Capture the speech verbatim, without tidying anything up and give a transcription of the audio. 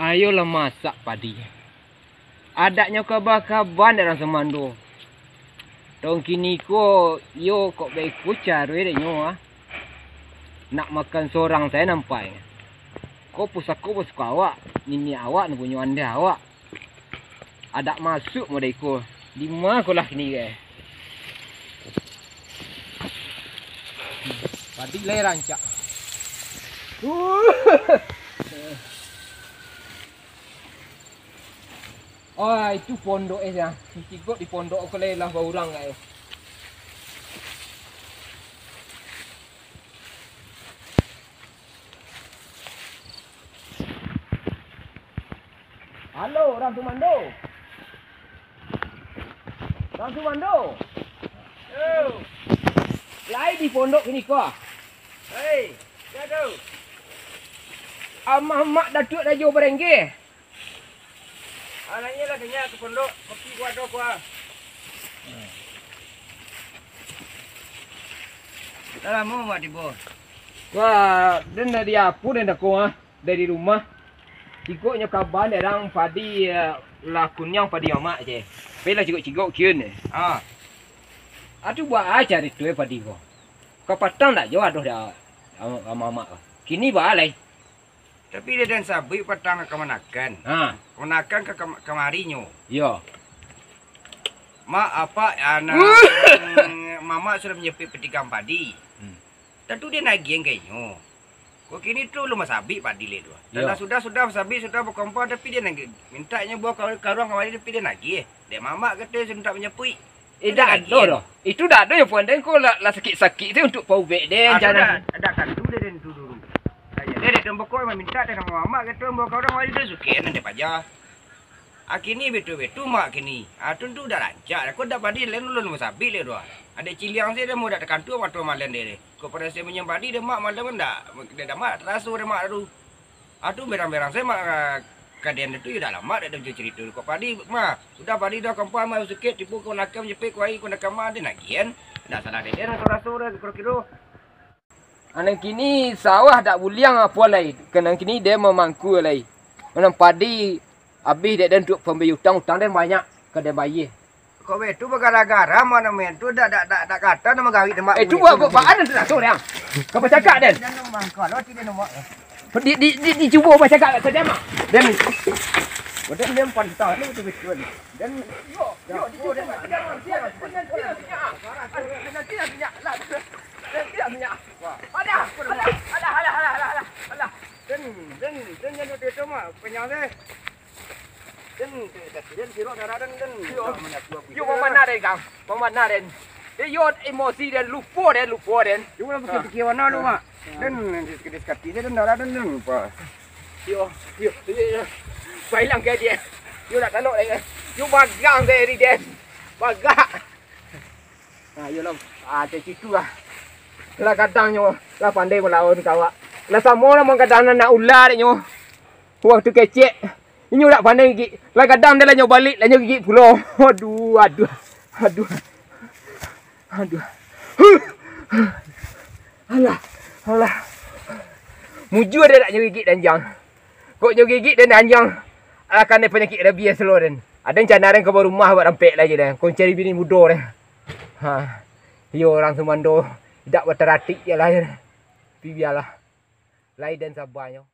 Ayo lah masak padi. Adatnyo kaba-kaba dek urang sumando. Tong kini ko, iyo kok baiko caro dek nyo, ah. Nak makan sorang sajo nampai. Ko pusako pusako awak, niniak awak, punyo andeh awak. Adak masuak model iko. Dima ko lah kini ko. Padi lai rancak. Oh, itu pondok eh, ya. Cigok di pondok ko lai lah baurang eh. Halo, urang sumando. Urang sumando. Yo. Lai di pondok kini ko. Hei, sia tu? Amak-amak Datuak Rajo Barengge. Anaknyo lah kanyang ka pondok, kopi ko ado ko ah. Lah lamo mak tibo? Wah, den dari apo den dako ah? Dari rumah. Cigoknyo kaba dek urang padi, eh, lah kuniang padi amak je. Pai lah cigok-cigok kian eh. Ah. Atu baa carito eh padi ko? Kapatang dak jo adoh dak amak-amak ko. Kini baa lai? Tapi dek den sabuik patang ka kamanakan. Ha. Kamanakan ka kam-, kamarinyo. Iyo. Mak, apak, anak, mamak sudah manjepik patigang padi. Hmm. Tantu den agiah ka inyo. Kok kini tu alun basabik padi lai tu. Iyo. Lah sudah, sudah basabik, sudah bakompa, tapi den agiah. Mintak nyo buah ka-, karuang kamari, tapi den agiah. Dek mamak kato sudah mintak manjapuik. Eh, dak ado doh. Itu dak ado nyo puan den ko lah, lah sakik-sakik tu untuak paubek den. Ah, tu dah, dah tantu dek den tu dulu. Kayaknyo dek den beko mamintak dek mamak kato ambo ka urang wali tu suko nan dek paja. Ah, kini betu-betu mak kini. Ah, tu, tu dah rancak. Ko dak padi lain ulun basabik lai doh. Adek ciliang se dah mau dak takantua mato malen dek. Ko pada se manyam padi dek mak malam kan dak. Dek dak mak taraso dek mak tu. Atu berang-berang sajo mak, ah, ka den tu, iyo dak lamak dek den carito. Kok padi mah, sudah padi dah kampai mah sakik, tibo ko nakam jepek ko ai ko nakam mah den agian. Dak salah dek den raso-raso dah kiro-kiro. Anang kini sawah dak buliang apo lai, kanang kini den mamangku lai. Manang padi abih dek den tu pambayia utang, utang den banyak ka den bayia. Kok baitu bagara-gara mah namonyo tu, dak, dak, dak, dak kato namo gawik demak. Eh, tu buah, buah, baan tu dah sorang. Kau bacakak, Den? Di, di, di, di cubo bacakak ka dia mah. Den. Bodoh dia pantang ni betul-betul. Den. Yo, yo, di cubo. Alah, alah, alah, alah, alah. Den, den, den, jangan itu mah, kenyang deh. Den, den, den, sirok darah den, den. Yo. Yo, pamana den, Kang? Pamana den? Eh, yo, emosi den, lupo den, lupo den. Yo, lah pikir-pikir mano lu, Mak? Den, den, sakik-sakik den, darah den, den, lupo. Yo, yo, yo, yo. Pailang ka dia. Yo, nak talok den. Yo, bagang den, den. Bagak. Nah, iyo lah. Ah, cak itu lah. Lah gadang nyo, lah pandai malawan ka awak. Lah samo lah manggadang anak ular dek nyo. Waktu kecek, inyo dak pandai gigik. Lah gadang dah lah nyo balik, lah nyo gigik pulo. Aduh, aduh. Aduh. Aduh. Alah, alah. Mujua dah dak nyo gigik danjang. Kok nyo gigik dan danjang, alah kanai panyakik rabies lo den. Aden cana den ka rumah buat rampek lah je den. Kok cari bini mudo den. Ha. Iyo, urang sumando, dak bataratik je lah. Tapi bialah. Lai den sabanyo.